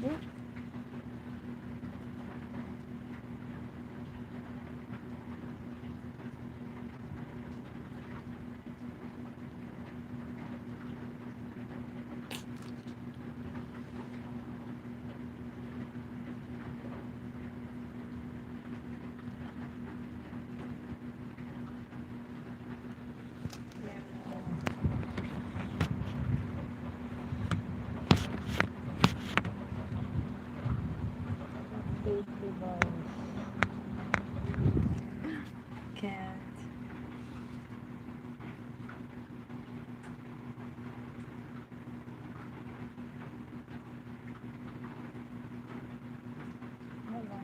Hindi. Yan. Update device. Can't. Wala.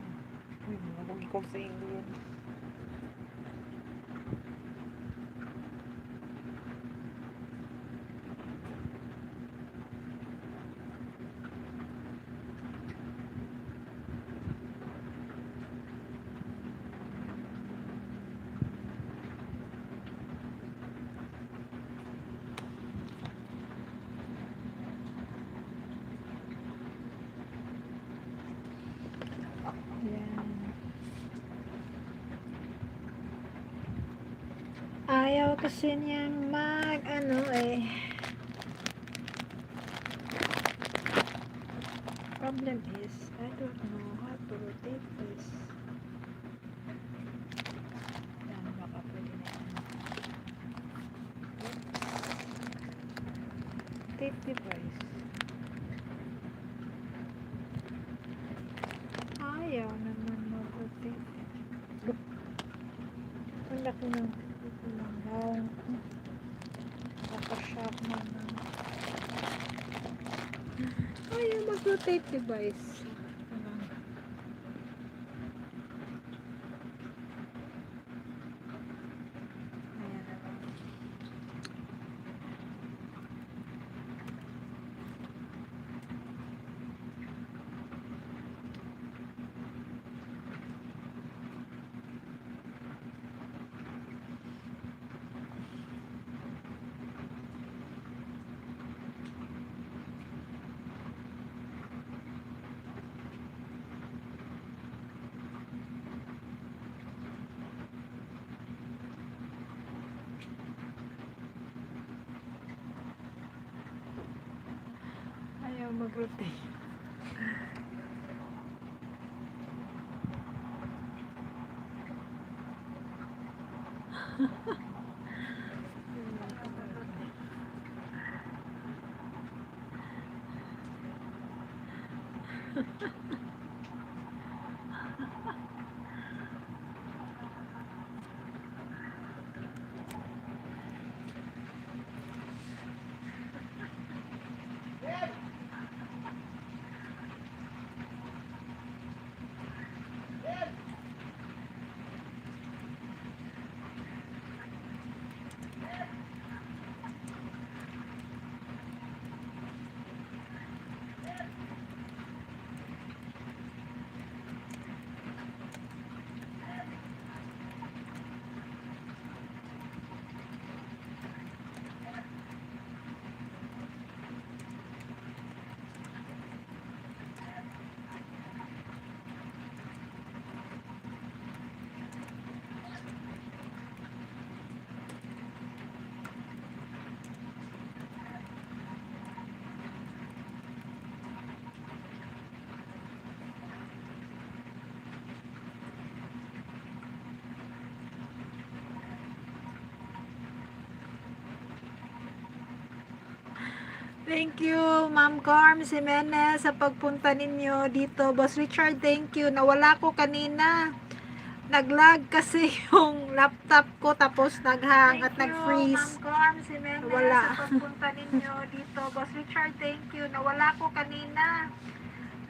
Uy, nalagi ko sa alien. Yan. Ayaw kasi niya mag ano eh. Problem is, I don't know how to rotate this. Yan, baka pwede na yan. Oops. Rotate device. Ayaw naman mag-rotate. Look. Ang laki ng langaw. Nakaka-shock naman. Ayaw mag-rotate device. Ano? Ayan na lang. Ayaw mag-rotate. Thank you, Ma'am Carm Jimenez, sa pagpunta ninyo dito. Boss Richard, thank you. Nawala ko kanina. Naglag kasi yung laptop ko, tapos naghang at nag-freeze. Ma'am Carm Jimenez, Nawala. sa pagpunta ninyo dito. Boss Richard, thank you. Nawala ko kanina.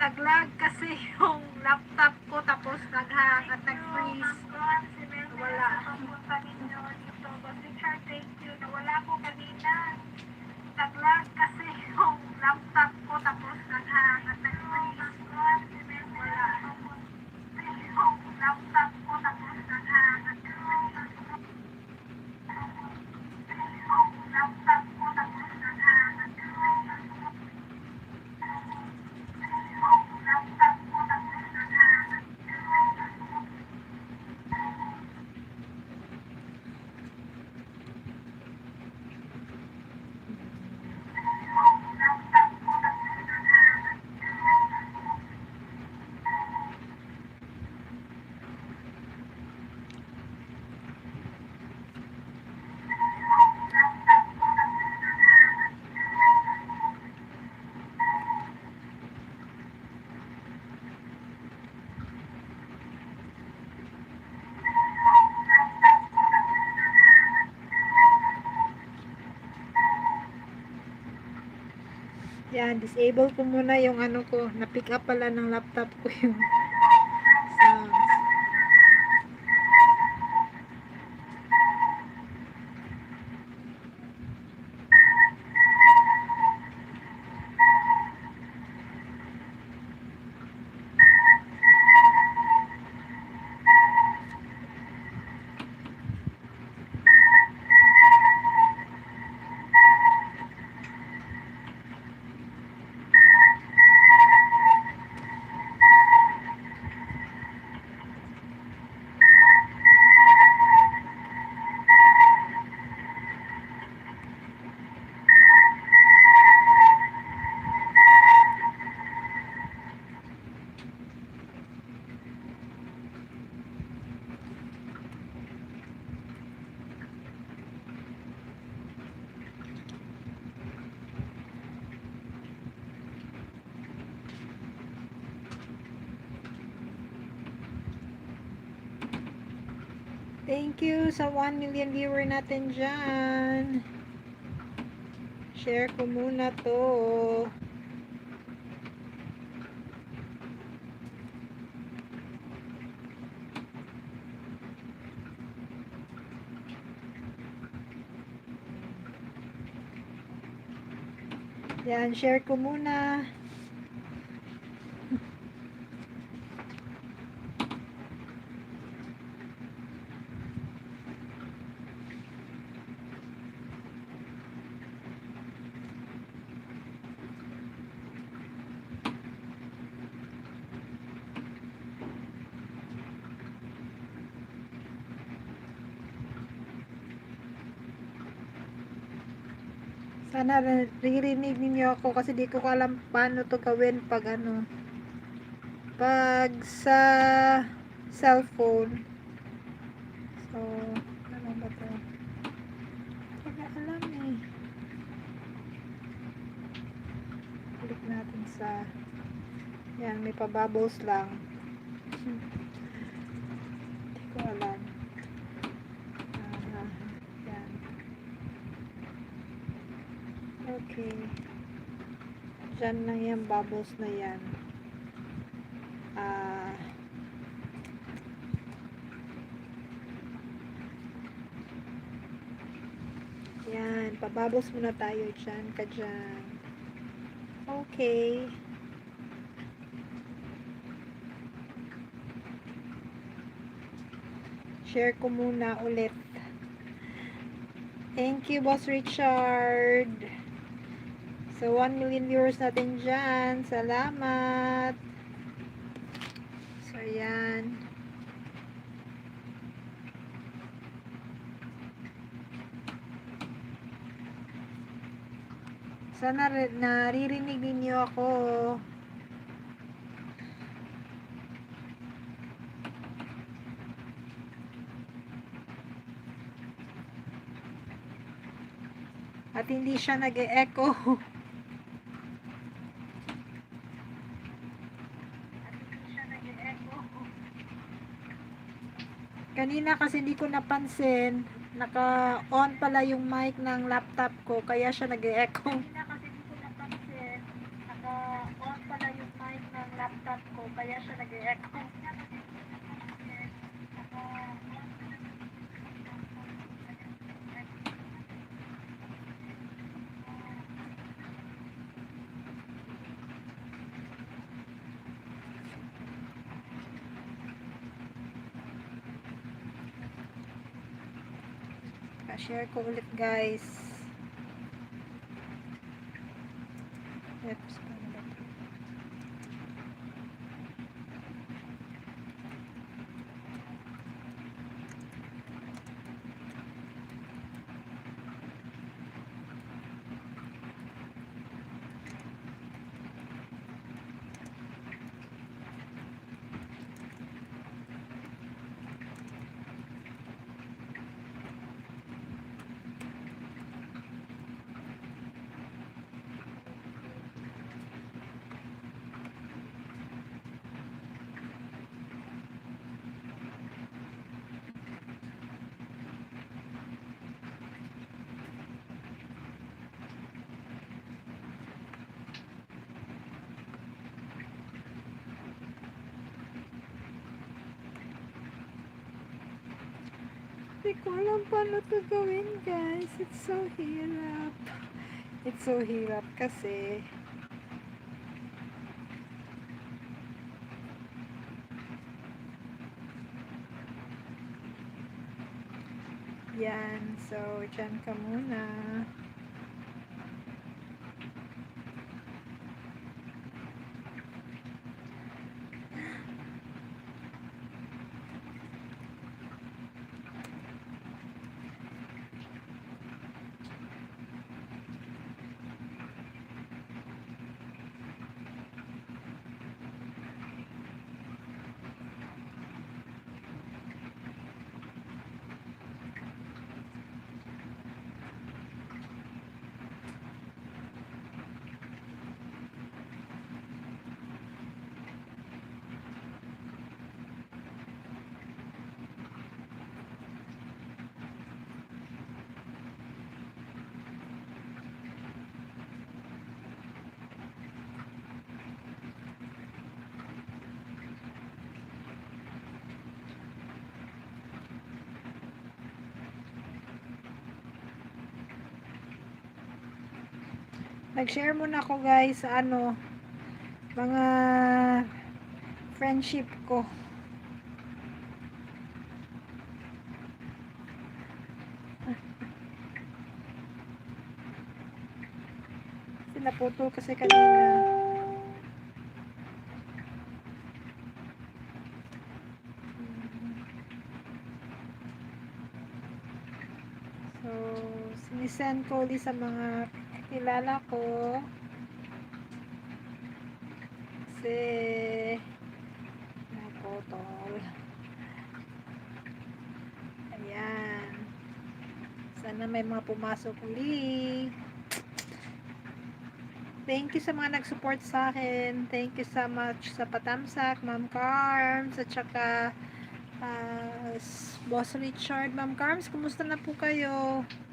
Naglag kasi yung laptop ko, tapos naghang at nag-freeze. Ma'am Carm Jimenez, Nawala. sa pagpunta ninyo dito. Boss Richard, thank you. Nawala ko kanina. Naglag kasi yung laptop ko, tapos naghang at nag-freeze. Wala. Yung laptop ko, tapos naghang at nag-freeze. Yung laptop ko, tapos naghang at nag-freeze. Yung Yan, disable ko muna yung ano ko. Na-pick up pala ng laptop ko yung sounds. Thank you sa 1 million viewer natin dyan. Share ko muna to. Yan, share ko muna. Sana naririnig ninyo ako kasi di ko alam paano to gawin pag ano, pag sa cellphone. So, ano ba to? Hindi ko alam eh. Click natin sa, yan, may pa-bubbles lang. Hindi ko alam. Ah, yan. Okay. Diyan lang yung bubbles na yan. Ah, yan, pabubbles muna tayo dyan ka dyan. Okay. Share ko muna ulit. Thank you, Boss Richard. So, 1 million viewers natin dyan. Salamat. So, ayan. Sana naririnig ninyo ako. At hindi siya nag-e-echo. At hindi siya nag-e-echo. Kanina kasi hindi ko napansin, naka-on pala yung mic ng laptop ko, kaya siya nag-e-echo. Kanina kasi hindi ko napansin, naka-on pala yung mic ng laptop ko, kaya siya nag-e-echo. Kanina kasi hindi ko napansin, naka-on pala yung mic ng laptop ko, kaya siya nag-e-echo. Pa-share ko ulit, guys. Oops, paano ba to? Hindi ko alam paano to gawin, guys. It's so hirap. It's so hirap kasi yan. So, dyan ka muna. Nag-share muna ako, guys, sa ano, mga friendship ko. Kasi naputol kasi kanina. So, sinisend ko ulit sa mga kilala ko. Kasi, naputol. Ayan. Sana may mga pumasok uli. Thank you sa mga nag-support sa akin. Thank you so much sa Patamsak, Ma'am Carms, at saka Boss Richard. Ma'am Carms, kumusta na po kayo? Ayan.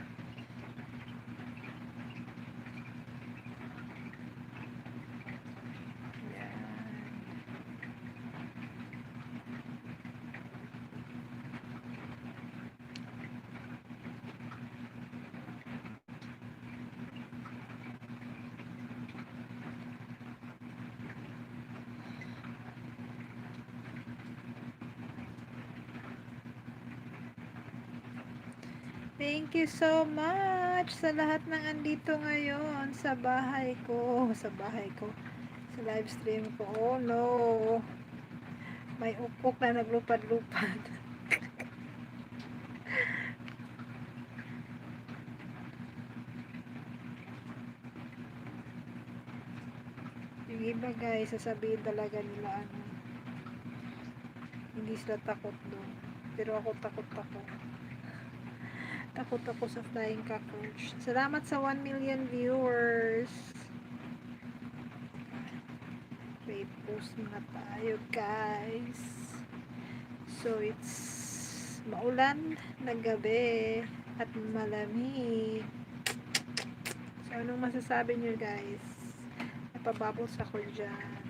Thank you so much sa lahat ng andito ngayon sa bahay ko. Sa bahay ko. Sa live stream ko. Oh no. May ukok na naglupad-lupad. Yung iba, guys, sasabihin talaga nila ano, hindi sila takot doon. Pero ako, takot ako. Takot ako sa flying cockroach. Salamat sa 1 million viewers. Wait, post muna tayo, guys. So, it's maulan na gabi at malamig. So, anong masasabi niyo, guys? Napabubbles ako dyan.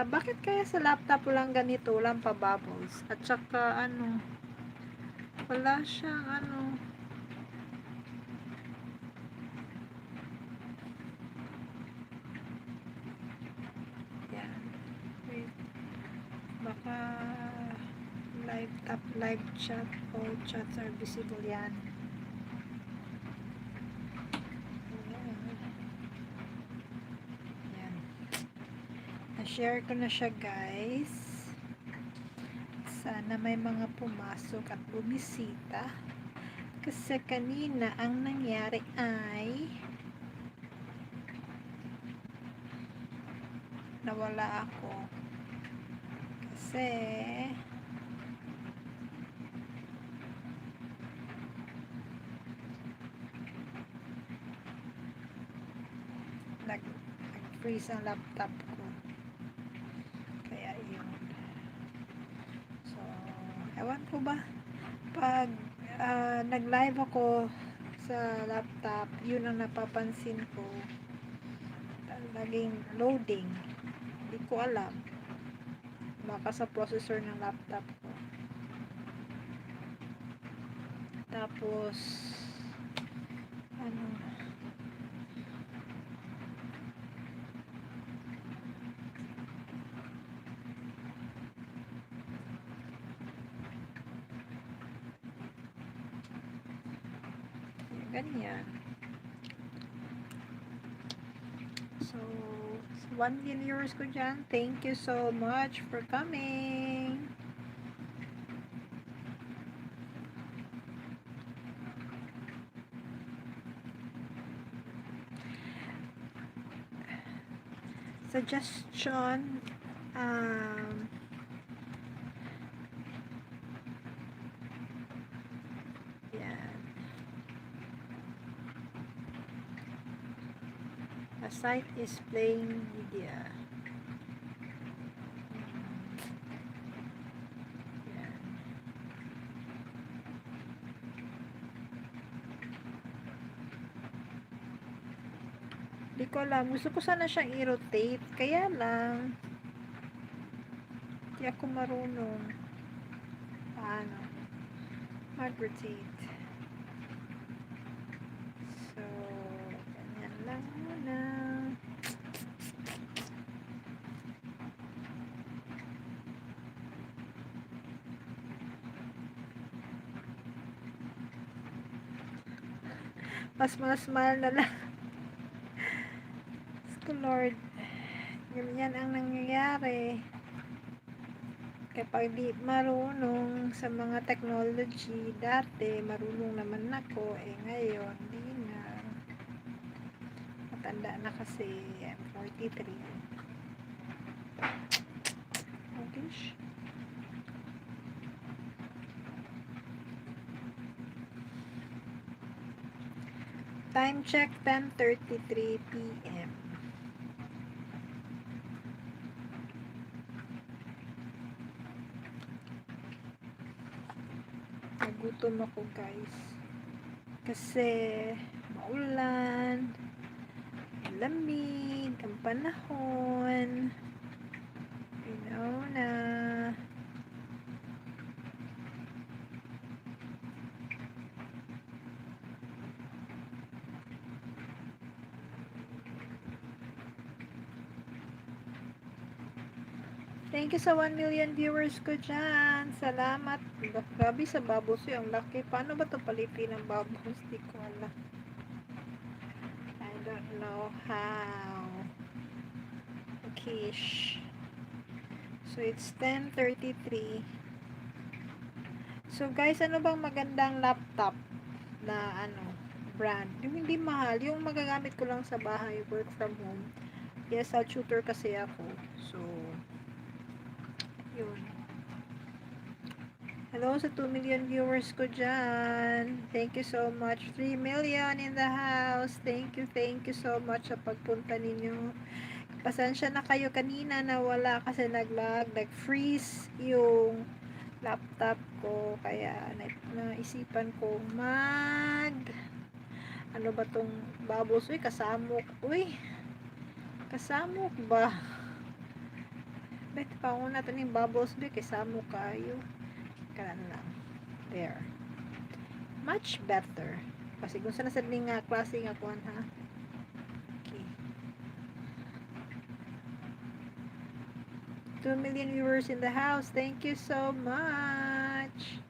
Bakit kaya sa laptop walang ganito, walang pabubbles? At saka, ano, wala siyang ano, yan. Wait. Baka live tap, live chat, all chats are visible yan. Ayan. Yan. Na-share ko na siya, guys. Sana may mga pumasok at bumisita. Kasi kanina ang nangyari ay nawala ako. Kasi nag-freeze ang laptop ko. Kaya yun. So, ewan ko ba, pag nag-live ako sa laptop, yun ang napapansin ko. Laging loading. Hindi ko alam. Baka sa processor ng laptop ko. Tapos, ano, ganyan. So, 1 million viewers ko dyan, thank you so much for coming. Suggestion, yan. A site is playing media. Yan. Di ko alam. Gusto ko sana siyang i-rotate. Kaya lang, di ako marunong. Paano? Mag-rotate. So, ganyan lang muna. Mas mga smile na lang. Diyos ko, Lord. Ganyan ang nangyayari. Kapag di marunong sa mga technology, dati marunong naman ako, eh ngayon, di na. Matanda na kasi, I'm 43. Okay. Time check, 10:33 p.m. Nagutom ako, guys. Kasi maulan, malamig ang panahon. You know na. Thank you sa 1 million viewers ko dyan. Salamat. Grabe sa bubbles yung laki. Paano ba ito palitin ng bubbles? Di ko alam. I don't know how. Okay. Shh. So, it's 10:33. So, guys, ano bang magandang laptop na ano, brand? Yung hindi mahal. Yung magagamit ko lang sa bahay, work from home. Yes, I'll tutor kasi ako. So, yun. Hello sa 2 million viewers ko dyan. Thank you so much. 3 million in the house. Thank you so much sa pagpunta ninyo. Pasensya na kayo kanina na wala kasi naglag, nag-freeze yung laptop ko. Kaya naisipan ko mag, ano ba tong bubbles? Uy, kasamok. Uy, kasamok ba? Bet pa ko natin yung bubbles be kay samok kayo. Karan lang. There. Much better. Kasi kung saan na sad nga klase nga kuan ha. Okay. 2 million viewers in the house. Thank you so much.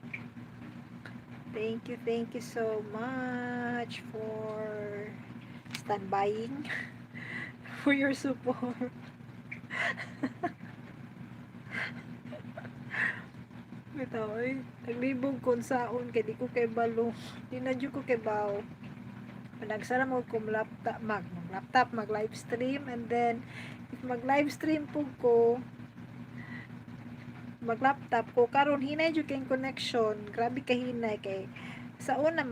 Thank you so much for standbying, for your support. Bitaw ay, naglibog kon saon kay di ko kay balo. Di na jud ko kay baw. Nagsara mo kong laptop, mag laptop, mag live stream, and then if mag live stream pug ko, mag laptop ko karon, hinay jud kay connection. Grabe ka hinay kay sa una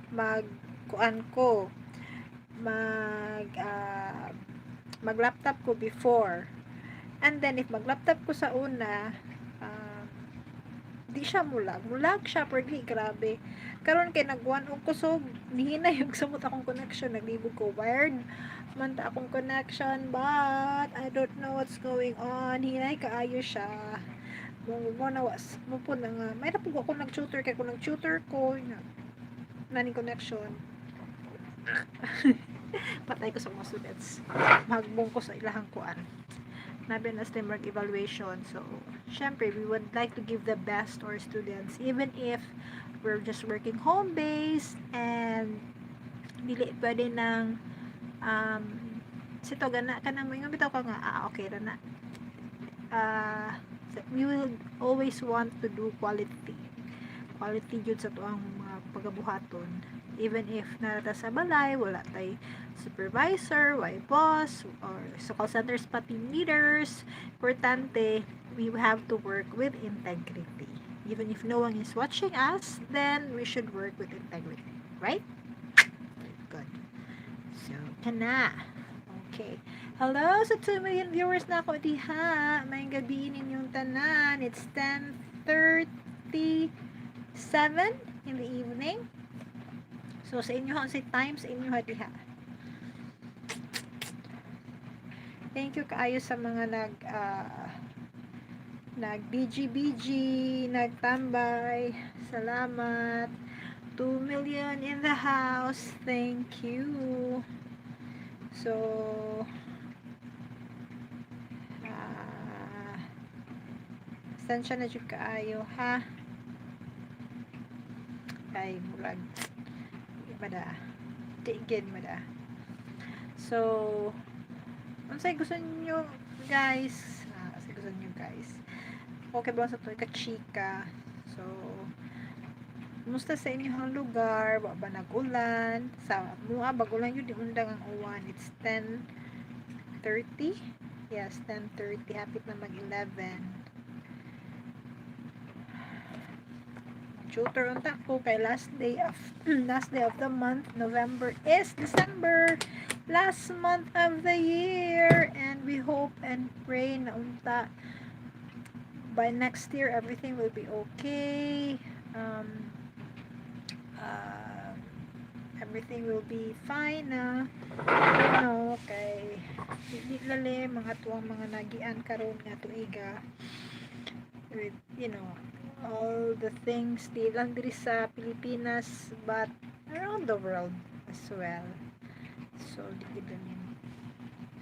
mag kuan ko, mag laptop ko before, and then if mag laptop ko sa una, di siya mulag. Mulag siya pero di grabe. Karon kay nagwan og kusog, nihinay yung samot akong connection. Naglibog ko, wired man ta akong connection, but I don't know what's going on. Hinay kaayo siya. Mo na was mo po na nga may po ako nag-tutor kay kung nag-tutor ko na naning connection, patay ko sa mga students, mahagbong ko sa ilahang kuan. Nabi na STEM work evaluation, so syempre we would like to give the best to our students even if we're just working home based and dili pwede nang sito gana ka na mo ingon bitaw ka nga, ah, okay ra na. We will always want to do quality, quality jud sa tuang mga pagabuhaton even if narata sa balay, wala tay supervisor, way boss, or sa call centers pa team leaders. Importante we have to work with integrity. Even if no one is watching us, then we should work with integrity, right? Good. So kana, okay. Hello sa 2 million viewers na ako diha. Maayong gabi ninyong tanan. It's 10:37 in the evening. So sa inyo sa time sa inyo diha. Thank you kaayo sa mga nag BGBG, nagtambay. Salamat. 2 million in the house. Thank you. So, pasensya na jud kaayo ha. Kay murag mada tigin mada. So, unsay gusto niyo, guys? Ah, unsay gusto niyo, guys? Okay ba sa to ka chika? So, kumusta sa inyong lugar? Wa ba nag-ulan? Sa mua bag-ulan yun, di undang ang uwan. It's 10:30. Yes, 10:30. Hapit na mag-11. Tutor unta ko kay last day of the month. November is December, last month of the year, and we hope and pray na unta by next year everything will be okay, everything will be fine na, kay di lali mga tuwang mga nagian karon nga tuiga with all the things, di lang diri sa Pilipinas but around the world as well. So di gid lalim.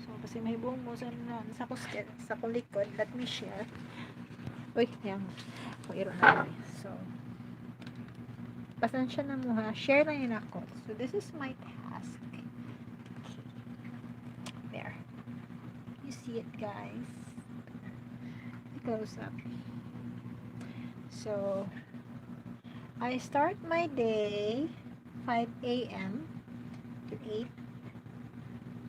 So kasi mahibong mo sa na, sa akong likod. Let me share. Uy, yang ako iro na. So pasensya na mo ha, share na yun ako. So this is my task. Okay. There, you see it, guys? Close up. So I start my day 5 a.m. to 8.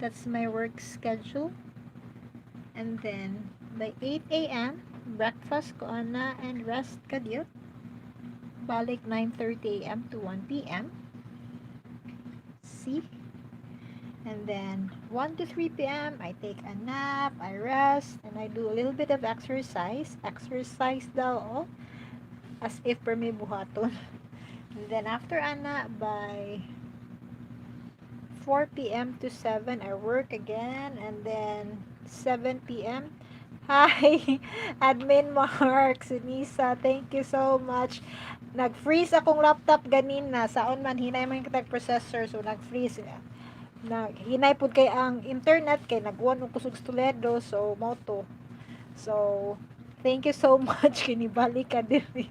That's my work schedule. And then by 8 a.m. breakfast ko ana and rest kadyot. Balik 9:30 a.m. to 1 p.m. See? And then 1 to 3 p.m. I take a nap, I rest, and I do a little bit of exercise. Exercise daw, oh. As if per may buhaton. And then after ana, by 4 p.m. to 7, I work again. And then 7 p.m. Hi, Admin Mark, Sunisa, thank you so much. Nag-freeze akong laptop ganina. Saon man, hinay man kitag processor, so nag-freeze. Nag hinay pud kay ang internet kay nag-uwan og kusog sa Toledo, so mao to. So, thank you so much kini balik ka diri.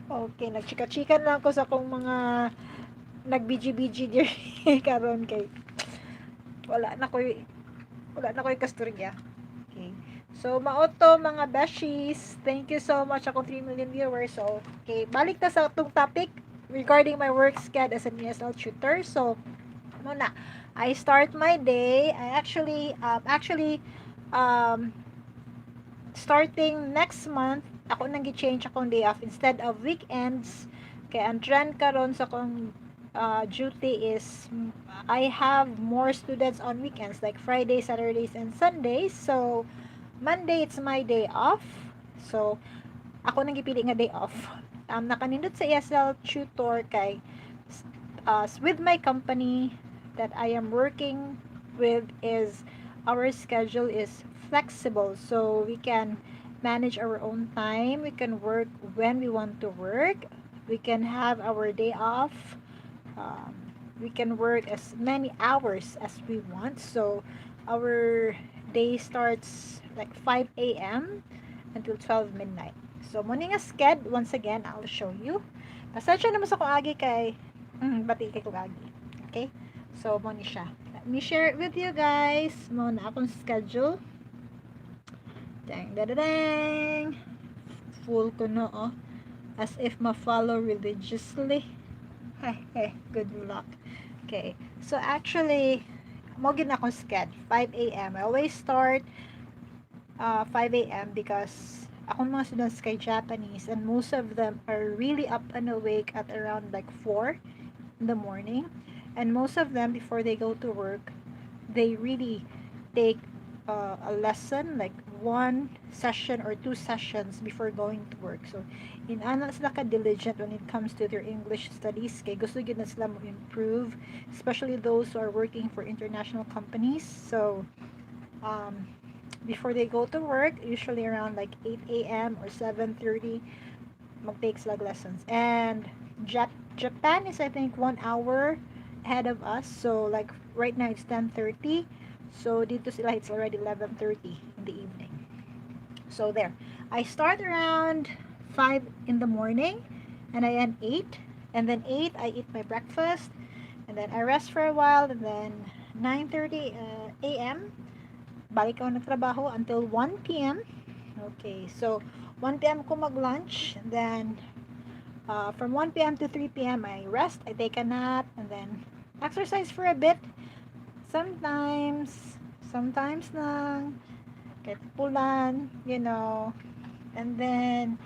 Okay, nagchika-chika lang ko sa akong mga nag-BG-BG diri karon kay wala na ko'y kasturya. Okay. So, mao to mga beshies. Thank you so much akong 3 million viewers. So, okay, balik ta sa atong topic regarding my work schedule as an ESL tutor. So, muna, I start my day. I actually, starting next month, ako nang gi-change akong day off instead of weekends. Kay ang trend karon sa akong duty is I have more students on weekends like Friday, Saturdays, and Sundays. So, Monday it's my day off. So, ako nang gipili nga day off. Nakanindot sa ESL tutor kay with my company that I am working with is our schedule is flexible, so we can Manage our own time. We can work when we want to work. We can have our day off. We can work as many hours as we want. So our day starts like 5 a.m. until 12 midnight. So, mao ni nga sked, once again, I'll show you. Pasensya naman sa akong agi kay, bati kay kong agi. Okay? So, mao ni siya. Let me share it with you guys. Mao na akong schedule. Dang, da, da, dang. Full ko no, oh. As if ma-follow religiously. Hey, hey, good luck. Okay. So, actually, mao gyud na akong sked. 5 a.m. I always start 5 a.m. because akong mga students kay Japanese and most of them are really up and awake at around like 4 in the morning. And most of them, before they go to work, they really take a lesson, like one session or two sessions before going to work. So, in-ana sila ka diligent when it comes to their English studies. Kay gusto gyud na sila mo improve, especially those who are working for international companies. So, before they go to work, usually around like 8 a.m. or 7:30, mag-take sila lessons. And Japan is, I think, 1 hour ahead of us. So, like, right now it's 10:30. So, dito sila, it's already 11:30 in the evening. So, there. I start around 5 in the morning and I end 8. And then 8, I eat my breakfast. And then I rest for a while. And then 9:30 a.m., balik ako ng trabaho until 1 p.m. Okay, so 1 p.m. ko mag-lunch. Then, from 1 p.m. to 3 p.m. I rest, I take a nap, and then exercise for a bit. Sometimes, sometimes lang, kahit pulan. And then,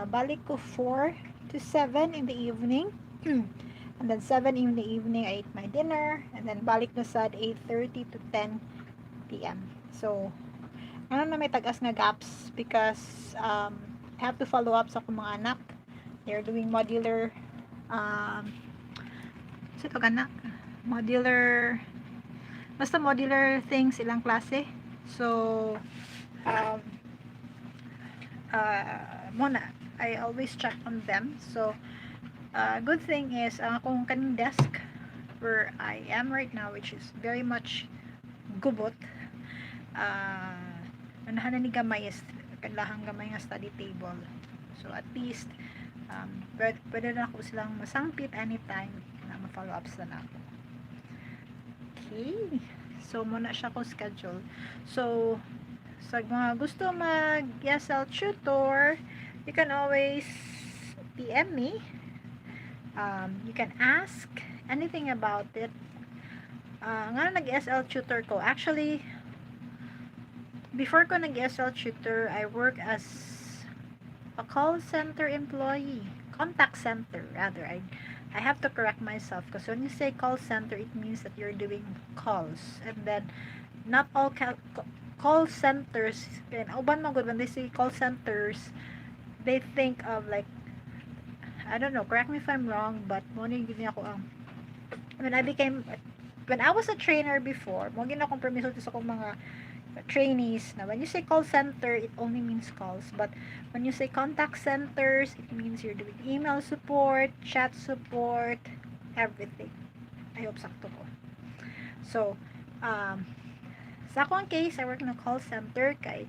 balik ko 4 to 7 in the evening. And then 7 in the evening, I eat my dinner. And then balik na sa 8:30 to 10 p.m. So, ano na may tag-as nga gaps because I have to follow up sa akong mga anak. They're doing modular sa ito anak modular, basta modular things ilang klase. So, mao na, I always check on them. So, good thing is, ang akong kaning desk where I am right now, which is very much gubot, unahan na ni gamay is kanang gamay nga study table. So, at least, pwede na ako silang masangpit anytime na ma-follow up sila nako. Okay. So, mao na siya akong schedule. So, sa mga gusto mag ESL tutor, you can always PM me. You can ask anything about it. Nga nag-ESL tutor ko. Actually, before ko nag-ESL tutor, I work as a call center employee. Contact center, rather. I have to correct myself because when you say call center, it means that you're doing calls. And then, not all call centers, and uban man gud, when they say call centers, they think of like, I don't know, correct me if I'm wrong, but mao ni gyud ako ang when I was a trainer before, mao gyud akong permiso sa akong mga trainees na when you say call center, it only means calls. But when you say contact centers, it means you're doing email support, chat support, everything. I hope sakto ko. So, sa akong case, I work in a call center kay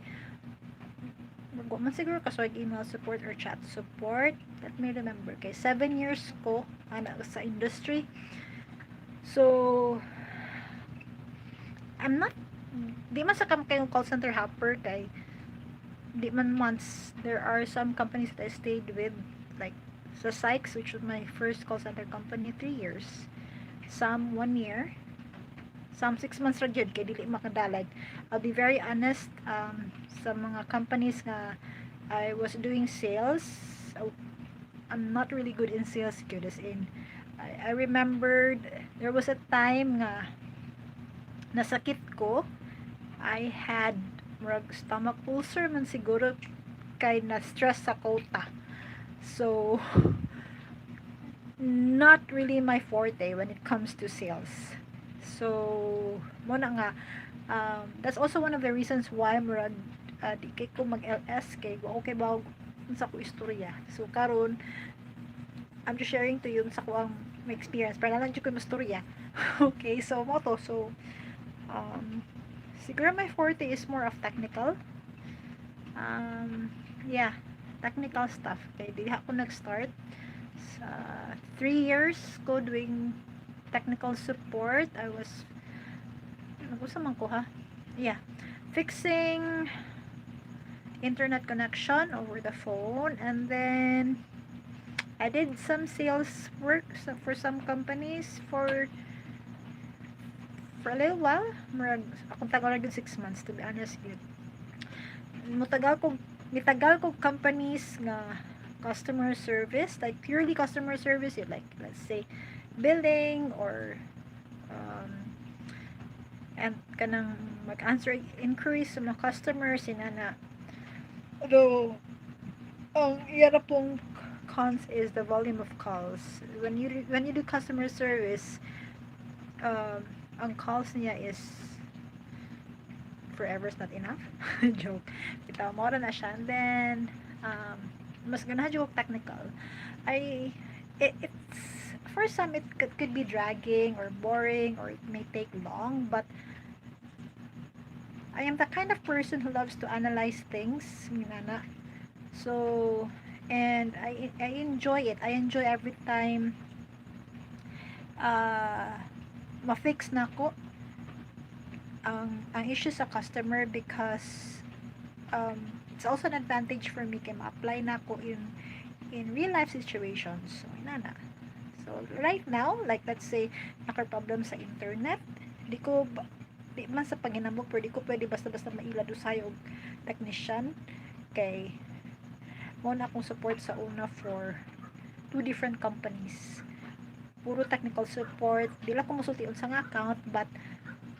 wa man siguro kasuway email support or chat support. Let me remember. Kay 7 years ko ana sa industry. So, I'm not, di man sa kam kayong call center hopper kay di man months. There are some companies that I stayed with, like sa Sykes, which was my first call center company, 3 years, some 1 year, some 6 months ra jud kay dili makadalag. I'll be very honest, sa mga companies nga I was doing sales, I'm not really good in sales gyud, as in I remembered there was a time nga nasakit ko. I had murag stomach ulcer man siguro kay na stress sa quota. So not really my forte when it comes to sales. So mao na nga that's also one of the reasons why murag Di kay ko mag-LS kay wa okay ba unsa ko istorya. So karon I'm just sharing to you unsa ko ang my experience para lang jud ko mastorya. Okay, so mao to. So siguro my forte is more of technical. Yeah, technical stuff. Kay diha ako nag-start sa 3 years ko doing technical support. I was, nag-usa man ko ha? Yeah. Fixing internet connection over the phone, and then I did some sales work for some companies for a little while. Murag akong tagal ra gyud 6 months, to be honest gyud. Mutagal ko, mitagal ko companies nga customer service, like purely customer service, yun, like let's say billing or and kanang mag-answer inquiries sa mga customers inana. Although ang iya ra pong cons is the volume of calls. When you do customer service, ang calls niya is forever is not enough. Joke. Bitaw, mao ra na siya. And then, mas ganahan jud ko technical. It's, for some, it could be dragging or boring or it may take long, but I am the kind of person who loves to analyze things, inana. So, and I enjoy it. I enjoy every time ma-fix nako ang issue sa customer because it's also an advantage for me kay ma-apply nako in real life situations. So, inana. So, right now, like let's say, naka-problem sa internet, di ko, di man sa paghinamok, pero di ko pwede basta-basta mailad usahay og technician kay mao na akong support sa una for two different companies. Puro technical support. Di lang ko musulti unsa nga account, but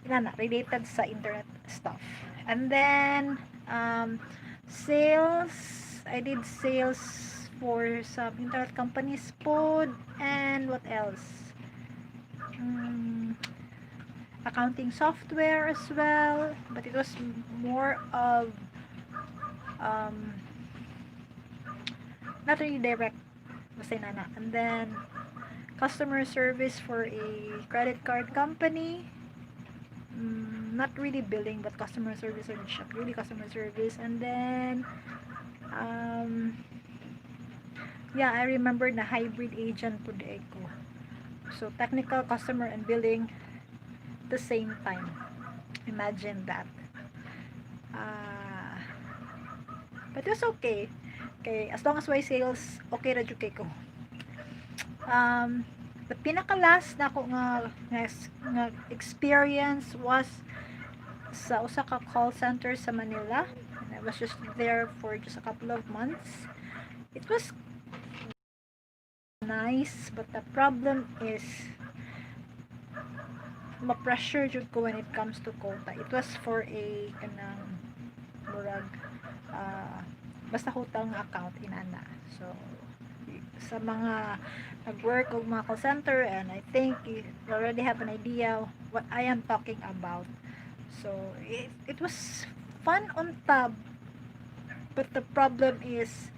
inana, related sa internet stuff. And then, sales, I did sales for some internet companies pod, and what else? Accounting software as well, but it was more of not really direct, basta inana. And then, customer service for a credit card company. Not really billing, but customer service or siya. Really customer service. And then, yeah, I remember na hybrid agent pud ko. So, technical, customer, and billing at the same time. Imagine that. But it was okay. Okay, as long as way sales, okay ra jud kay ko. The pinaka last nako nga experience was sa usa ka call center sa Manila. And I was just there for just a couple of months. It was nice, but the problem is ma-pressure jud ko when it comes to quota. It was for a kanang murag basta hotel nga account inana. So sa mga nag-work og mga call center, and I think you already have an idea what I am talking about. So it was fun on top, but the problem is,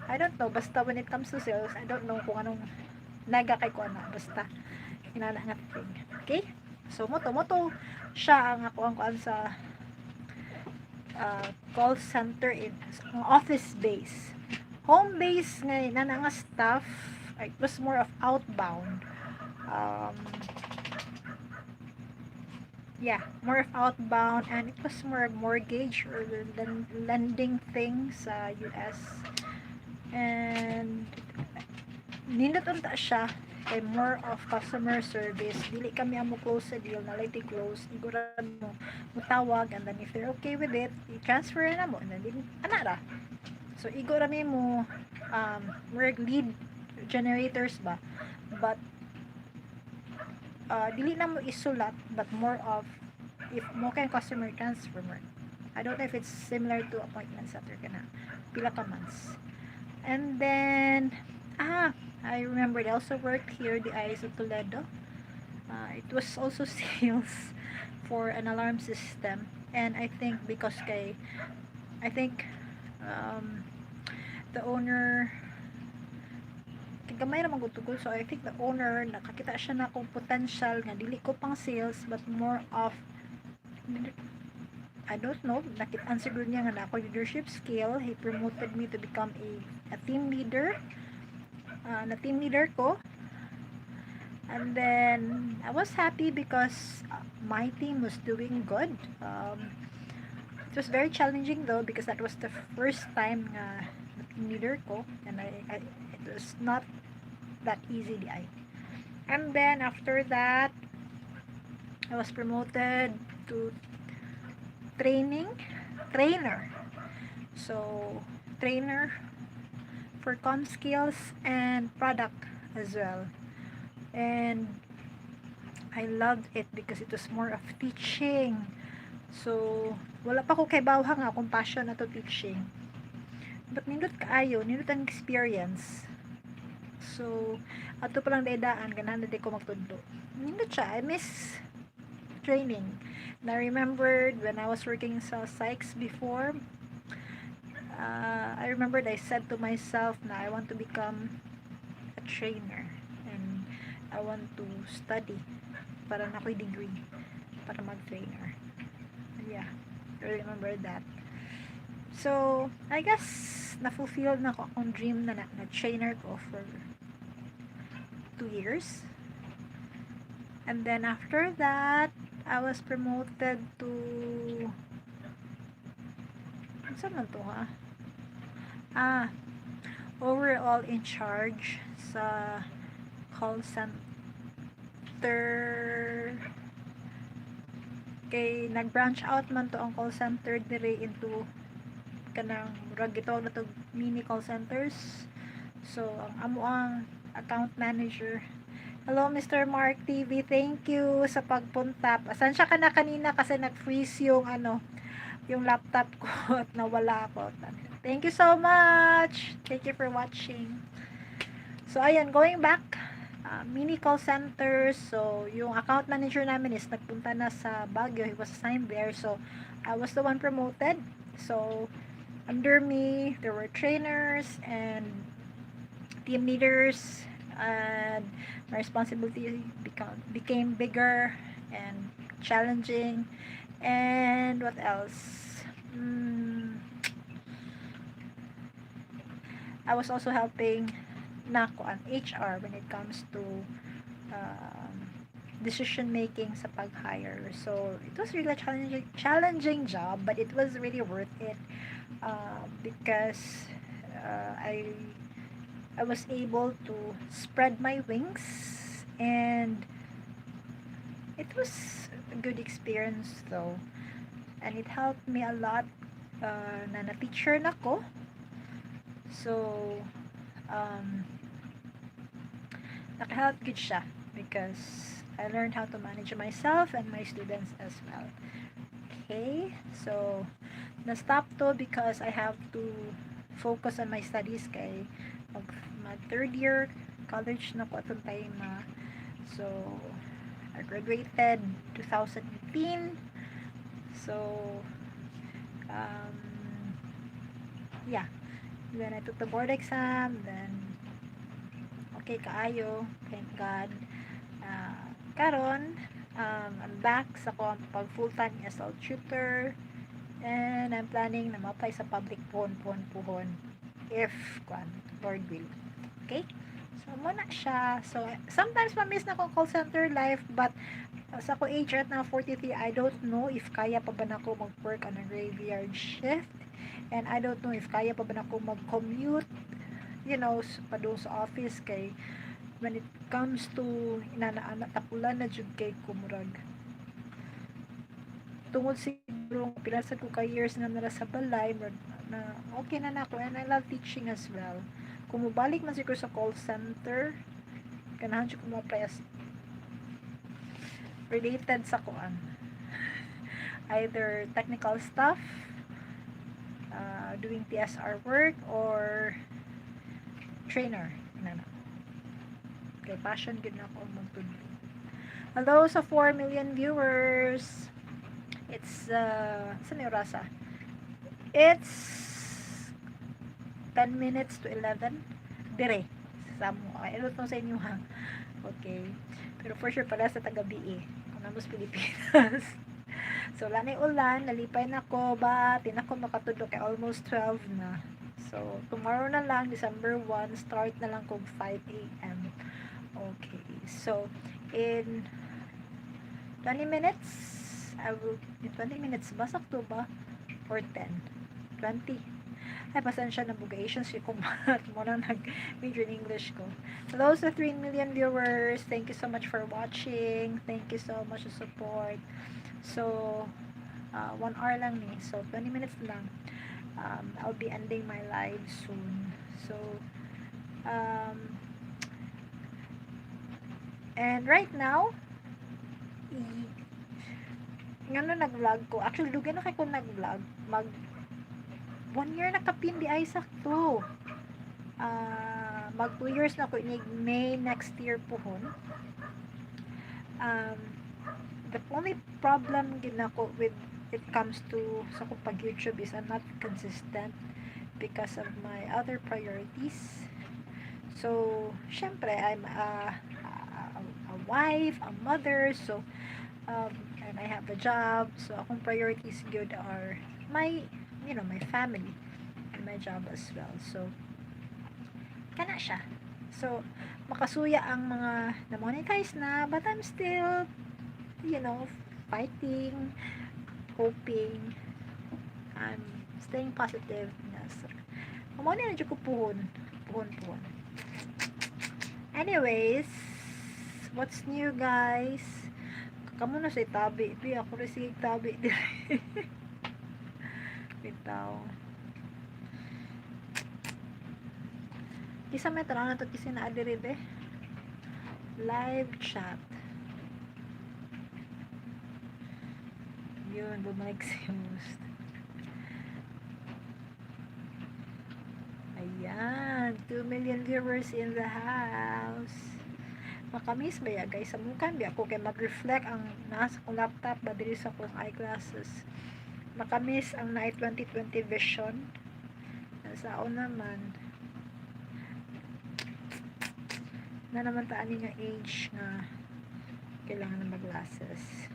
I don't know, basta when it comes to sales, I don't know kung anong naga kay ko ana, basta inana nga thing. Okay? So mao to siya ang ako ang kuan sa call center in ang office base. Home base nga inana nga staff, it was more of outbound. Yeah, more of outbound, and it was more mortgage or lending thing sa US. And nindot unta siya kay more of customer service. Dili kami ang mo close sa deal na like close. Igo ra mo mutawag, and then if they're okay with it, i-transfer na mo, and then din ana ra. So igo ra mi mo work lead generators ba, but dili na mo isulat, but more of if mo kay customer transfer mo. I don't know if it's similar to appointment setter kana pila ka months. And then, ah, I remembered, I also worked here, the Eyes of Toledo. It was also sales for an alarm system, and I think because kay I think the owner, kay gamay ra man gud tugol, so I think the owner nakakita siya na akong potential nga dili ko pang sales but more of, I don't know, nakitaan siguro niya nga naa ko leadership skill. He promoted me to become a team leader. Na team leader ko. And then I was happy because my team was doing good. It was very challenging though because that was the first time nga na team leader ko and I it was not that easy diay. And then after that, I was promoted to training trainer. So, trainer for com skills and product as well. And I loved it because it was more of teaching. So, wala pa ko kaibaw nga akong passion na to teaching. But nindot kaayo, nindot ang experience. So, ato pa lang daan, ganahan na diay ko magtudlo. Nindot siya. I miss training. And I remembered when I was working sa Sykes before, I remembered I said to myself na I want to become a trainer and I want to study para naa ko'y degree para mag-trainer. Yeah, I remember that. So, I guess na-fulfill nako akong dream na trainer ko for 2 years. And then after that, I was promoted to, unsa man to ha? Ah, overall in charge sa call center kay nag-branch out man to ang call center dire into kanang murag gitawag na to mini call centers. So, ang amo ang account manager. Hello, Mr. Mark TV. Thank you sa pagpunta. Pasensya ka na kanina kasi nag-freeze yung ano, yung laptop ko at nawala ako. Thank you so much. Thank you for watching. So, ayun, going back, mini call centers. So, yung account manager namin is nagpunta na sa Baguio. He was assigned there. So, I was the one promoted. So, under me, there were trainers and team leaders, and my responsibility became bigger and challenging. And what else? I was also helping nako ang HR when it comes to decision making sa pag-hire. So, it was really a challenging job, but it was really worth it because I was able to spread my wings and it was a good experience though. And it helped me a lot na na-teacher na ko. So, nakahelp gud siya because I learned how to manage myself and my students as well. Okay, so na-stop to because I have to focus on my studies kay mag third year college na ko atong time na. So, I graduated 2018. So, yeah. Then I took the board exam, then okay kaayo, thank God. Karon, I'm back sa akong pag full-time ESL tutor and I'm planning na ma-apply sa public pohon pohon pohon if kuan, Lord will. Okay? So, mao na siya. So, sometimes ma-miss nako call center life, but sa ako age right now, 43, I don't know if kaya pa ba nako mag-work on a graveyard shift. And I don't know if kaya pa ba nako mag-commute padung sa office kay when it comes to inana tapulan na jud kay ko, murag tungod siguro pila sa ko ka years nga nara sa balay, murag na okay na nako, and I love teaching as well. Kung mobalik man siguro sa call center, ganahan jud ko mo-apply as related sa kuan, either technical stuff, doing TSR work or trainer na kay passion gud nako magtudlo. Hello sa 4 million viewers. It's sa may orasa? It's 10 minutes to 11 dire sa amo. Ay, I sa inyo ha. Okay. Pero for sure pala sa tagabi eh. Kung namos Pilipinas. So, wala na ulan. Nalipay na ko ba? Di na ko makatudlo kay almost 12 na. So, tomorrow na lang, December 1, start na lang kung 5 a.m. Okay. So, in 20 minutes, I will, in 20 minutes ba? Sakto ba? Or 10? 20? Ay, pasensya na bugation si kumat mo na nag-major in English ko. Hello sa 3 million viewers. Thank you so much for watching. Thank you so much sa support. So, 1 hour lang ni. So, 20 minutes lang. I'll be ending my live soon. So, and right now, ngano nag-vlog ko. Actually, dugay na kay ko nag-vlog. Mag one year na kapin di Isaac to. Mag 2 years na ko inig May next year puhon. The only problem gid nako with it comes to sa akong pag YouTube is I'm not consistent because of my other priorities. So, syempre, I'm a wife, a mother, so, and I have a job. So, akong priorities good are my family and my job as well. So, kana siya. So, makasuya ang mga na-monetize na, but I'm still fighting, hoping, I'm staying positive. Yes. Mao na jud ko puhon. Puhon, puhon. Anyways, what's new, guys? Kamo na sa tabi. Bi, ako rin sige tabi. Bitaw. Kisa may tanong na to kasi na diri be. Live chat. Yun, bumalik si host. Ayan, 2 million viewers in the house. Makamis ba ya guys? Sa mukha ba ako kay mag-reflect ang nasa kong laptop ba diri sa akong eyeglasses. Makamis ang naay 2020 vision. Sa naman na naman taan nga age nga kailangan na mag-glasses.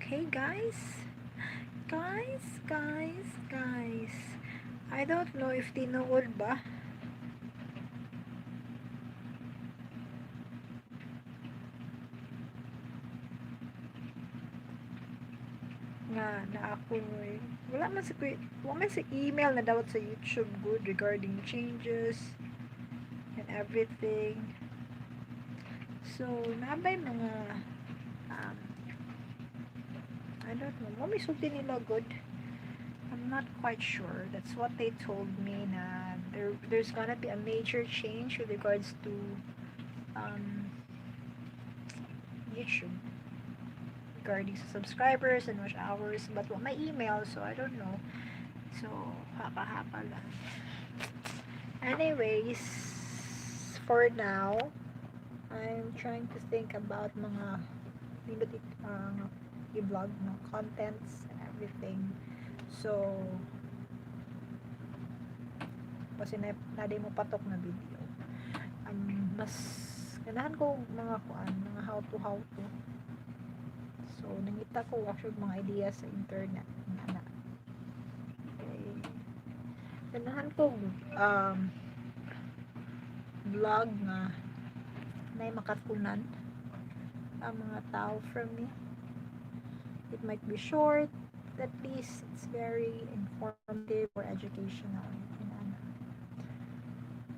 Okay, guys. Guys, guys, guys. I don't know if tinuod ba. Nga na ako eh. Wala man sa email na dawat sa YouTube good regarding changes and everything. So, nabay mga I don't know. Mo may sulti nila good. I'm not quite sure. That's what they told me na there's gonna be a major change with regards to YouTube regarding sa subscribers and watch hours, but what my email, so I don't know. So haka-haka lang. Anyways, for now I'm trying to think about mga nindot i-vlog no contents and everything. So kasi na mo patok na video, mas ganahan ko mga kuan, mga how to how to. So nangita ko actually mga ideas sa internet na okay. Ganahan ko vlog nga nay makatunan ang mga tao from me. It might be short, at least it's very informative or educational. Inana.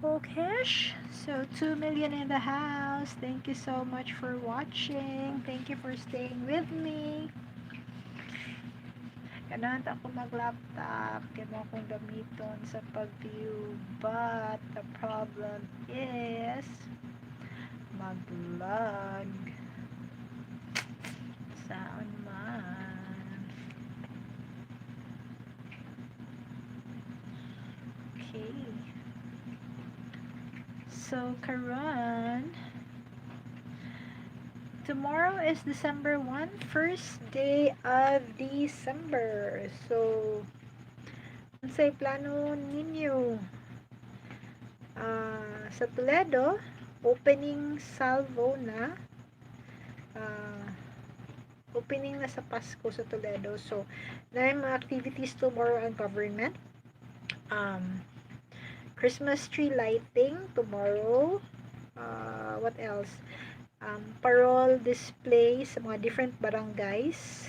Okay, so 2 million in the house. Thank you so much for watching. Thank you for staying with me. Ganahan ako mag-laptop kay mo akong gamiton sa pag-view. But the problem is mag-vlog. Saan man. Okay. So, karon, tomorrow is December 1, first day of December. So, unsay plano ninyo? Sa Toledo, opening salvo na. Opening na sa Pasko sa Toledo. So, na mga activities tomorrow ang government. Christmas tree lighting tomorrow. What else? Parol display sa mga different barangays.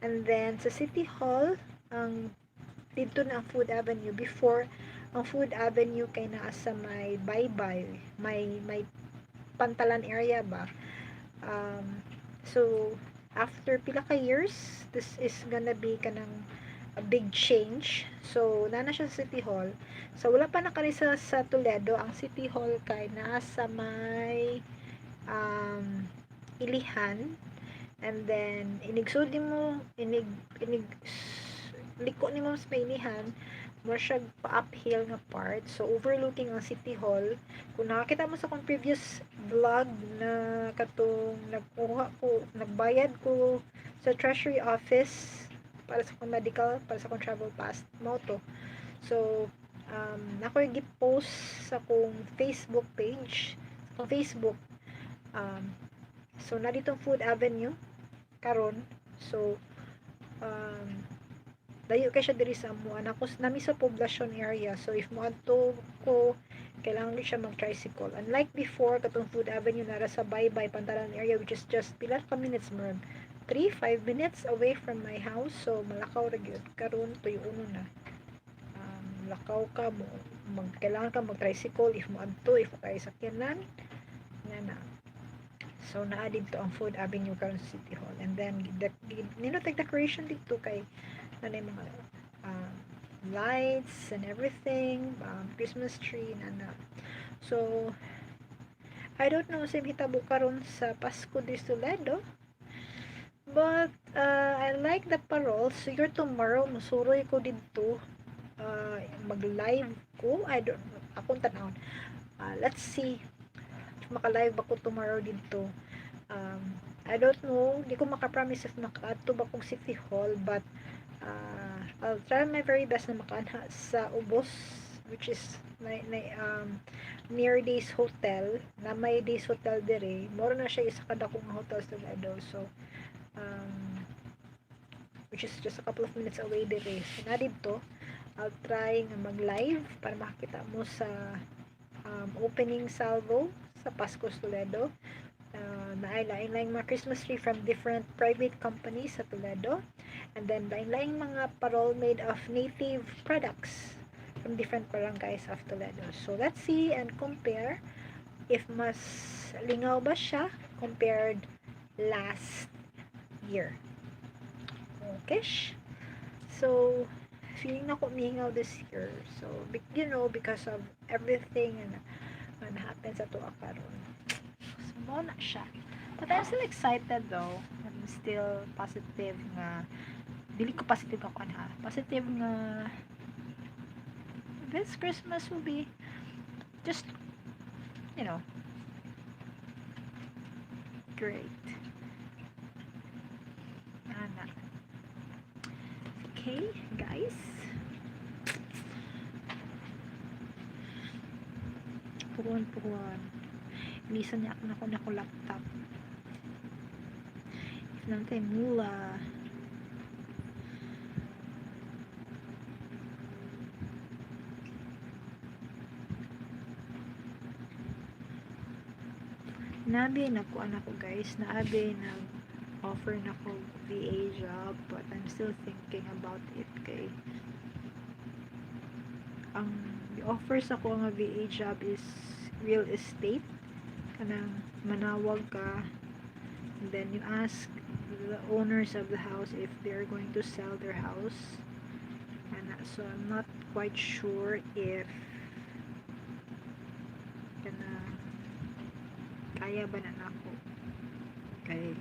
And then, sa City Hall, ang dito na ang Food Avenue. Before, ang Food Avenue kay naa sa may Baybay, may Pantalan area ba. So, after pila ka years, this is gonna be kanang a big change. So, naa na siya sa City Hall. So, wala pa nakari sa Toledo. Ang City Hall kay naa sa may Ilihan. And then, inigsud mo, inig, liko nimo sa may Ilihan, mo siya pa-uphill nga part. So, overlooking ang City Hall. Kung nakakita mo sa akong previous vlog na katong nagkuha ko, nagbayad ko sa Treasury Office para sa akong medical, para sa akong travel pass, mao to. So, nako yung gi-post sa akong Facebook page, sa akong Facebook. So, na ditong Food Avenue karon. So, layo kay siya diri sa amo. Nako nami sa poblasyon area. So, if moadto ko, kailangan gyud siya mag-tricycle. Unlike before, katong Food Avenue nara sa Baybay, Pantalan area, which is just pila ka minutes, murag 3, 5 minutes away from my house. So, malakaw ra gyud. Karon tuyo-uno na. Lakaw ka mo, kailangan ka mag-tricycle if moadto, if kay sakyanan. Nga na. So, naa didto ang Food Avenue karon sa City Hall. And then, nindot decoration dito kay ano yung mga lights and everything, Christmas tree, na na. So, I don't know sa hitabo karon sa Pasko de Toledo. But, I like the parol. Siguro tomorrow, musuroy ko didto. Mag-live ko. I don't know. Akong tanawon. Let's see. If maka-live ako tomorrow didto. I don't know. Di ko makapromise if makaadto ba kong City Hall. But, I'll try my very best na makaanha sa Ubos, which is na near Days Hotel, na may Days Hotel dire. Moro na siya isa ka dakong hotel sa Toledo. So, which is just a couple of minutes away dire. So, na didto, I'll try nga mag-live para makakita mo sa opening salvo sa Pasko Toledo. Naay lain-laing mga Christmas tree from different private companies sa Toledo. And then, lain-laing mga parol made of native products from different barangays of Toledo. So, let's see and compare if mas lingaw ba siya compared last year. Okay. So, feeling nako mingaw this year. So, because of everything and happens sa atoa karon. So, mao na siya. But I'm still excited though. I'm still positive nga dili ko positive ako ha. Positive nga this Christmas will be just great. Ana. Okay, guys. Puron, puron. Ilisan niya ako na ko laptop. If naa tay mula. Nabi na ko anak ko, guys, naabi nag offer na ko VA job, but I'm still thinking about it kay ang offer sa ko nga VA job is real estate, kanang manawag ka and then you ask the owners of the house if they're going to sell their house. And so I'm not quite sure if kana kaya ba na nako kay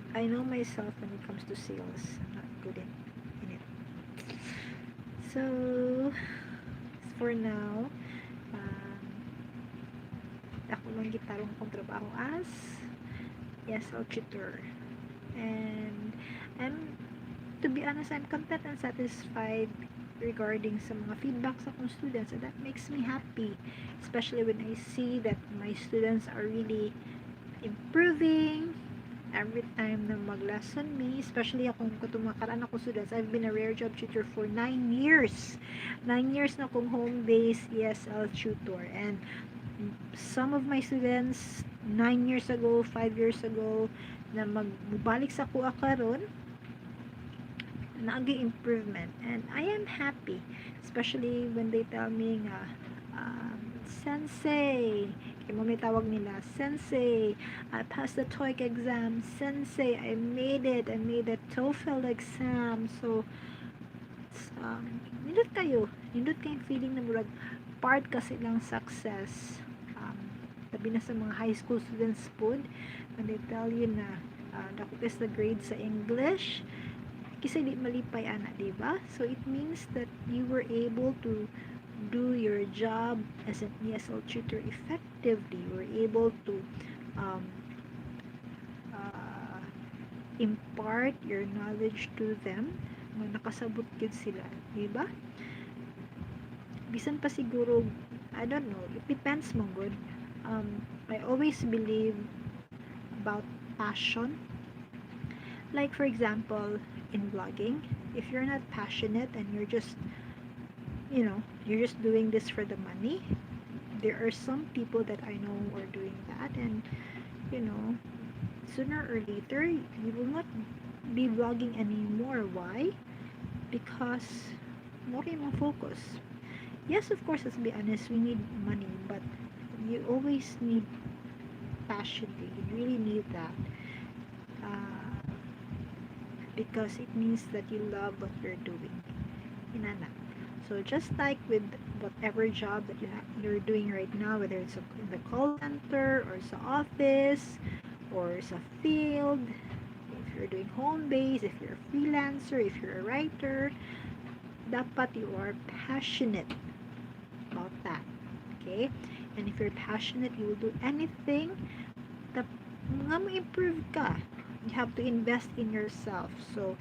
I know myself when it comes to sales, I'm not good in it. So, for now, ako lang gitarong akong trabaho as ESL tutor. And I'm to be honest, I'm content and satisfied regarding sa mga feedback sa akong students, and that makes me happy, especially when I see that my students are really improving every time na mag-lesson me, especially akong katong mga karaan ako students. I've been a rare job tutor for 9 years. 9 years na akong home-based ESL tutor, and some of my students 9 years ago, 5 years ago, na magbalik sa akoa karon, naagi improvement, and I am happy, especially when they tell me nga, "Sensei," kay mao may tawag nila, "Sensei, I passed the TOEIC exam. Sensei, I made it. I made the TOEFL exam." So nindot kayo, nindot kayong feeling na murag part ka sa ilang success. Labi na sa mga high school students pod, when they tell you na dako is the grade sa English, kinsa di malipay ana, di ba? So it means that you were able to do your job as an ESL tutor effectively. You were able to impart your knowledge to them nga nakasabot gyud sila, di ba? Bisan pa siguro, I don't know, it depends man gud. I always believe about passion. Like, for example, in vlogging, if you're not passionate and you're just doing this for the money, there are some people that I know who are doing that, and sooner or later you will not be vlogging anymore. Why? Because mao imong focus. Yes, of course, let's be honest, we need money, but you always need passion. You really need that because it means that you love what you're doing, inana. So just like with whatever job that you're doing right now, whether it's in the call center or sa office or sa field, if you're doing home base, if you're a freelancer, if you're a writer, dapat you are passionate about that. Okay? And if you're passionate, you will do anything that nga mo-improve ka. You have to invest in yourself. So,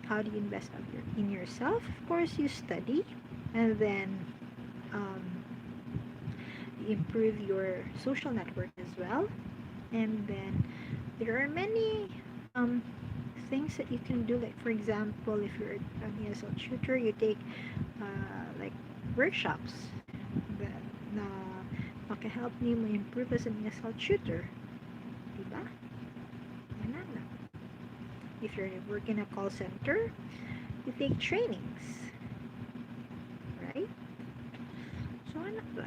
how do you invest in yourself? Of course, you study and then you improve your social network as well. And then there are many things that you can do. Like, for example, if you're an ESL tutor, you take like workshops that na maka-help nimo improve as an ESL tutor. Diba? Ana na. If you're working in a call center, you take trainings. Right? So, ano ba?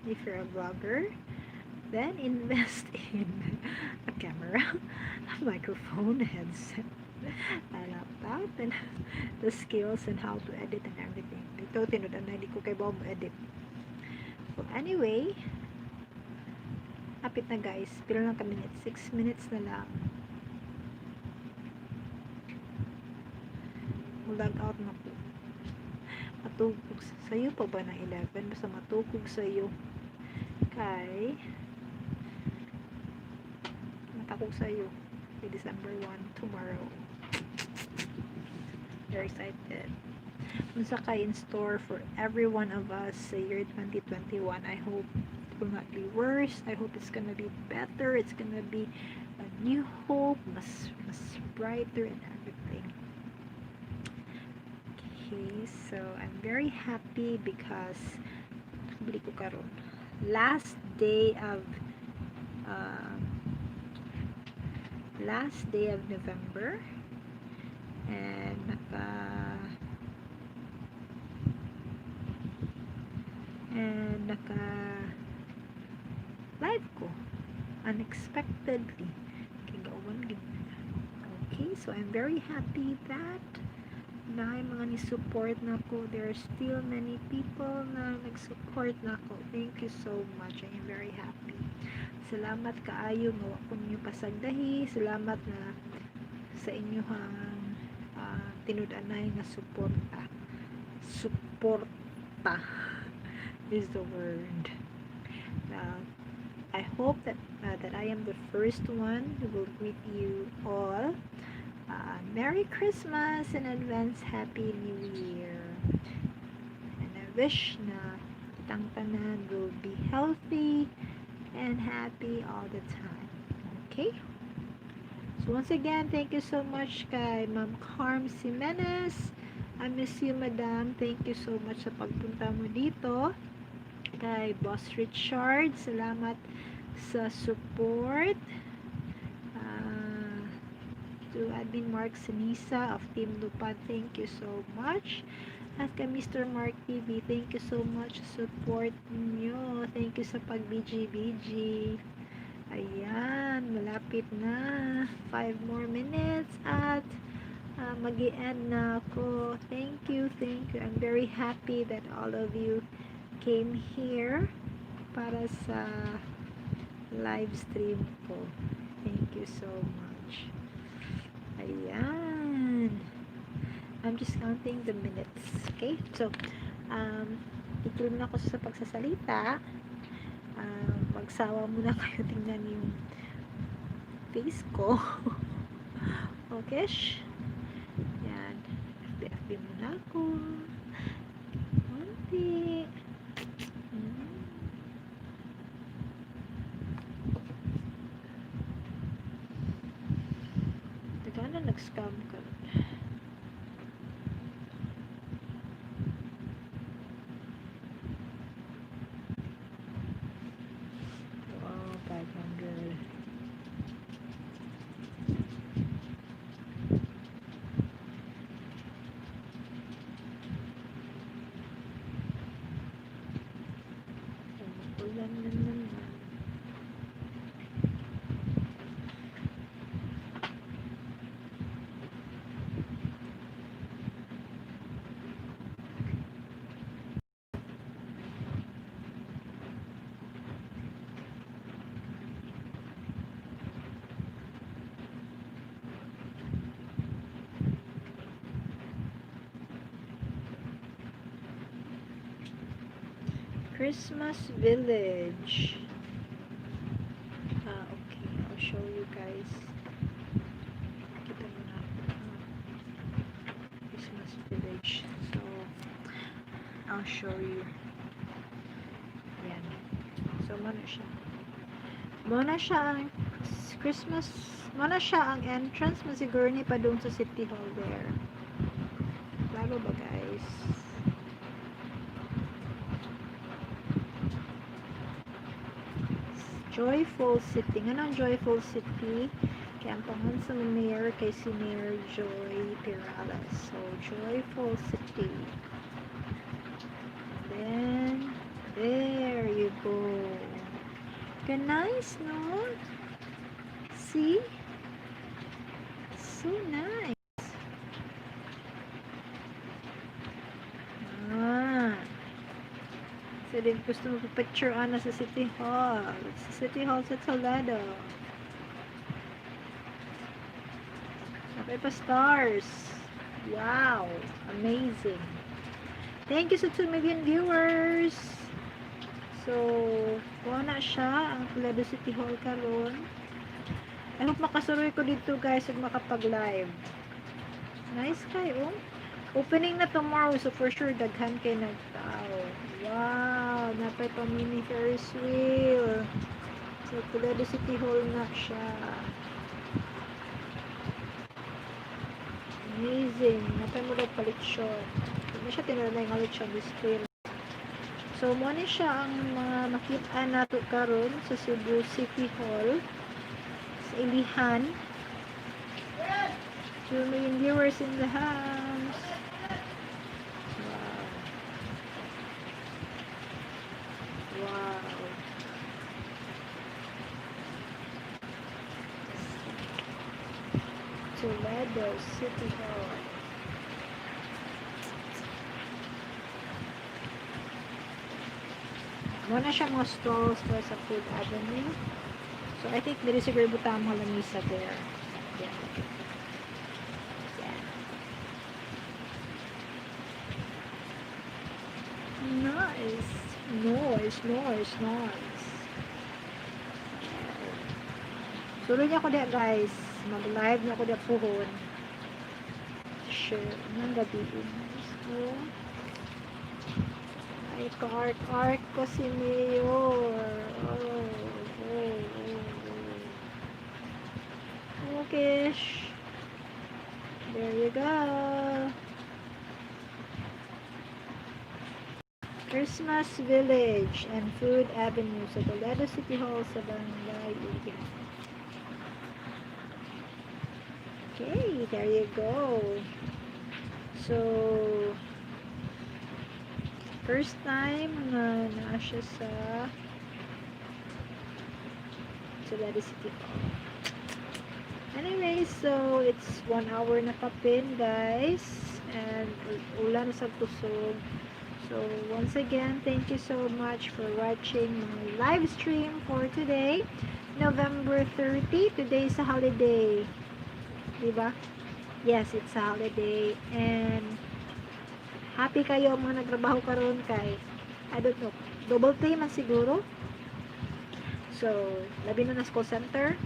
If you're a vlogger, then invest in a camera, a microphone, a headset, a laptop, and the skills and how to edit and everything. Dito, tinud-an na, hindi ko kabalo mo edit. So, anyway, hapit na, guys. Pila lang ka minutes? 6 minutes na lang. Log out na ko. Matugog sayo pa ba ng 11? Basta matugog sayo. Kay matakog sayo. Kay December 1 tomorrow. Very excited. Unsa kay in store for every one of us sa year 2021? I hope it will not be worse. I hope it's gonna be better. It's gonna be a new hope, mas brighter and everything. Okay, so I'm very happy because nakabalik ko karon. Last day of November and naka live ko unexpectedly kay gauwan gid. Okay, so I'm very happy that naay mga ni-support nako. There are still many people na nag-support nako. Thank you so much. I am very happy. Salamat kaayo nga wa ko ninyo pasagdahi. Salamat na sa inyong tinud-anay nga suporta. Suporta is the word. Now, I hope that I am the first one who will greet you all. Merry Christmas and advance Happy New Year. And I wish na kitang tanan will be healthy and happy all the time. Okay? So once again, thank you so much kay Ma'am Carm Jimenez. I miss you, Madam. Thank you so much sa pagpunta mo dito. Kay Boss Richard, salamat sa support. To Admin Mark Sinisa of Team Lupad, thank you so much. At kay Mr. Mark TV, thank you so much sa support niyo. Thank you sa pag-BG-BG. Ayan, malapit na. 5 more minutes at mag end na ako. Thank you, thank you. I'm very happy that all of you came here para sa live stream ko. Thank you so much. Ayan. I'm just counting the minutes. Okay? So, titigil muna ako sa pagsasalita. Magsawa muna kayo tingnan yung face ko. Okay? Shh. Yan. FB, FB muna ako. Konti. Teka na, nag-scam ka. Wow, 500. Umuulan na naman. Christmas Village. Ah, okay. I'll show you guys. Kita mo na ako. Ah, Christmas Village. So, I'll show you. Yan. So, mao na siya. Mao na siya ang Christmas, mao na siya ang entrance mo siguro ni padung sa City Hall there. Klaro ba, guys? Joyful City. Nga Joyful City? Kaya ang pangalan sa mayor kay si Mayor Joy Perales. So, Joyful City. And then, there you go. Ka nice, no? See? So nice. Ah. So, din gusto mo picture ana sa City Hall. Sa City Hall sa Toledo. May pa stars. Wow. Amazing. Thank you sa 2 million viewers. So, mao na siya ang Toledo City Hall karon. I hope makasuroy ko dito, guys, ug makapag-live. Nice kayo. Opening na tomorrow, so for sure daghan kay nagtao. Wow, naa pay pa mini Ferris wheel. So Toledo City Hall na siya. Amazing. Naa pay murag pa-lechon. Hindi siya tinuod nga lechon display. So, mao ni siya ang mga makita nato karon sa Cebu City Hall sa Ilihan. 2 million viewers in the house. Wow. Wow. Toledo City Hall. Mao na siya mga stalls for sa Food Avenue. So, I think there is siguro butang mga lamisa there. Yeah. Yeah. Nice. Nice, nice, nice. Suloy niya ko diya, guys. Mag-live na ko diya puhon. Share. Nang gabi. So, ay, ka-arc-arc ko si Mayor. Oh. Okay. There you go. Christmas Village and Food Avenue sa Toledo City Hall sa Barangay Iligan. Okay, there you go. So, first time na naa siya sa Toledo City Hall. Anyway, so it's 1 hour na kapin, guys. And ulan sa kusog. So, once again, thank you so much for watching my live stream for today, November 30. Today is a holiday. Diba? Yes, it's a holiday. And happy kayo mga nagtrabaho karon kay, I don't know, double pay man siguro. So, labi na na sa call center.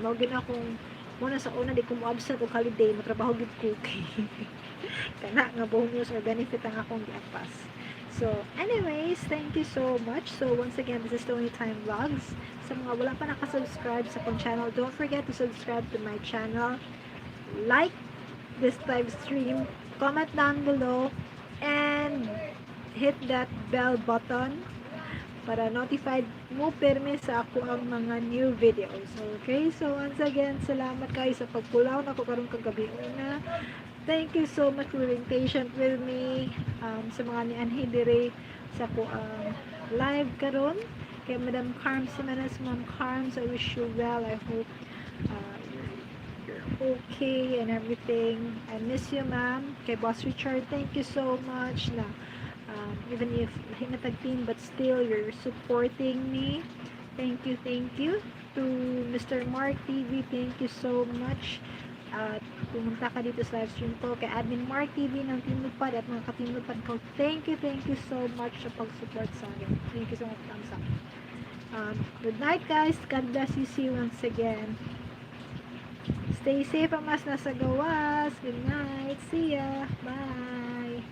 Mao gyud akong muna sa una, di ko mo absent og holiday, motrabaho gid ko kay kana nga bonus or benefit ang akong giapas. So, anyways, thank you so much. So, once again, this is Tony Time Vlogs. Sa mga wala pa nakasubscribe sa akong channel, don't forget to subscribe to my channel. Like this live stream, comment down below, and hit that bell button para notified mo permi sa ako ang mga new videos. Okay? So, once again, salamat kayo sa pagpulaw nako karong kagabi una. Thank you so much for being patient with me sa mga nianhi dire sa ako ang live karon. Kay Madam Carms Jimenez, Ma'am Carms, I wish you well. I hope you're okay and everything. I miss you, ma'am. Kay Boss Richard, thank you so much na even if lahi na tag team, but still you're supporting me. Thank you, thank you. To Mr. Mark TV, thank you so much. At pumunta ka dito sa live stream ko. Kay Admin Mark TV ng Team Lupad at mga ka-Team Lupad ko, thank you so much sa pag-support sa akin. Thank you so much, thumbs up. Good night, guys. God bless you. See you once again. Stay safe ang mas nasa gawas. Good night. See ya. Bye.